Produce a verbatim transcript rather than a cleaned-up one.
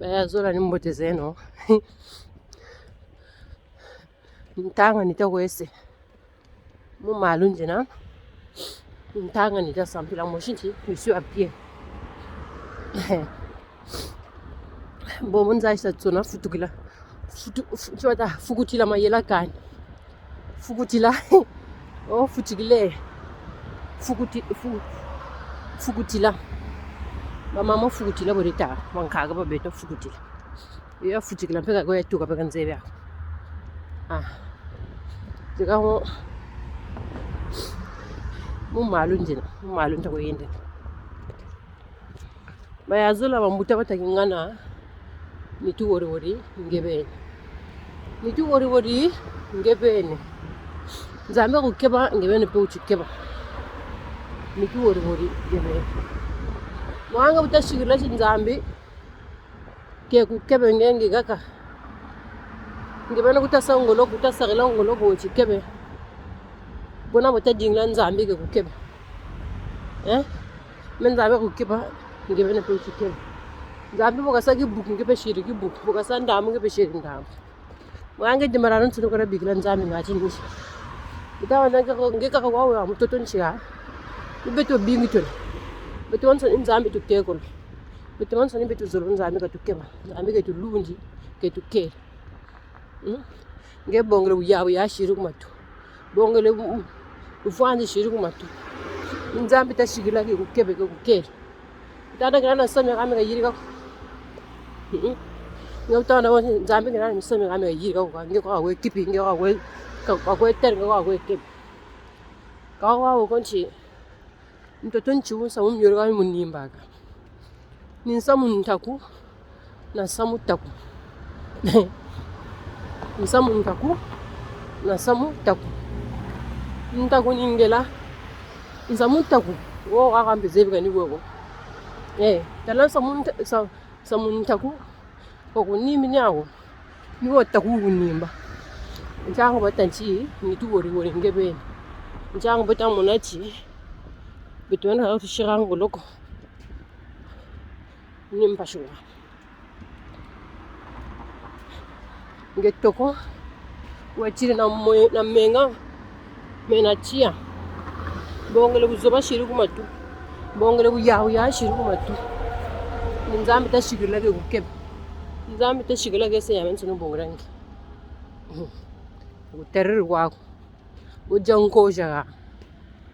Baya zola, ni mbote zeno. Ntanga nita kwese. Mu malu ndiena. Ntanga nita sambila mosi nti, je suis à pied. Bon, mu nza isa tsona futukila. Futu-, fu-, tsi wata fukutila mayela kani. Fukutila. Oh, futukile. Fukuti-, fu-, fukutila. Ba mama fukutila bo leta, bankaka ba beto fukutila. Yo ya futukila mpe ka ko ya tuka mpe ka nzebi ako. Ah. Tika mo. Mu malu ndiena, mu malu nta ko yende. Baya zola bambuta batâ ti ngana, nitu wori-wori nge beni. Nitu wori-wori nge beni. Nzambi kakukeba, nge beni mpe wuti keba. Nitu wori-wori nge beni. Mwanga bu ta sikila ti Nzambi ke kukebe nge nge kaka. Nge beni ku ta sa ngolo, ku ta sarila ngolo ko wuti kebe. Buna bu ta dingila Nzambi ke kukebe. Eh? Me Nzambi kakukeba, nge beni mpe wuti keba. Nzambi bu kasa kibuku, nge mpe siri kibuku. Bu kasa ndambu, nge mpe siri ndambu. Mwa nge dimarano nsunu kara bikila Nzambi ngati nisi. Bita wana nge kaka, nge kaka wawe wa mutoto nsi ya. Ni beto bingi tuna. Beto bansoni Nzambi tutekolo. Beto bansoni beto zolo Nzambi katukeba. Nzambi ke tulundi, ke tukele. Hmm? Nge bongele buyabuya siri ku matu. Bongele bu-, bu-, bufwanzi siri ku matu. Nzambi ta sikila ke kukebe, ke kukele. Tata kena na misamu miami kayirika ko. Hmm. Nge tata wa Nzambi kena na misamu miami kayirika ko. Nge kwa we kipi, nge kwa we, ka-, kwa we tere, nge kwa we kipi. Ka wa wo konti. Ntoto nti wu nsamu miole ka mi munimbaka. Ni nsamu ntaku, na nsamu taku. Nsamu ntaku, na nsamu taku. Ntaku ni ngela. Nsamu taku. Wo kaka mpe zebi kani wo ko. Eh, tala nsamu nta-, nsa-, nsamu ntaku. Ko kunimbi ni awo. Ni wo taku kunimba. Ntangu bata nti, nitu wori-wori nge beni. Ntangu bata mona ti, beto bena kaka tusira ngolo ko. Ni mpasi wa. Nge toko, watiri na mwe-, na menga, mena tia. Bongele buzoba siri ku matu. Bongele buyabuya siri ku matu. Ni Nzambi ta sikila ke kukebe. Nzambi ta sikila ke se ya me nsunu bongela nge. Kuterere kwaku. Wudia nkoja ka.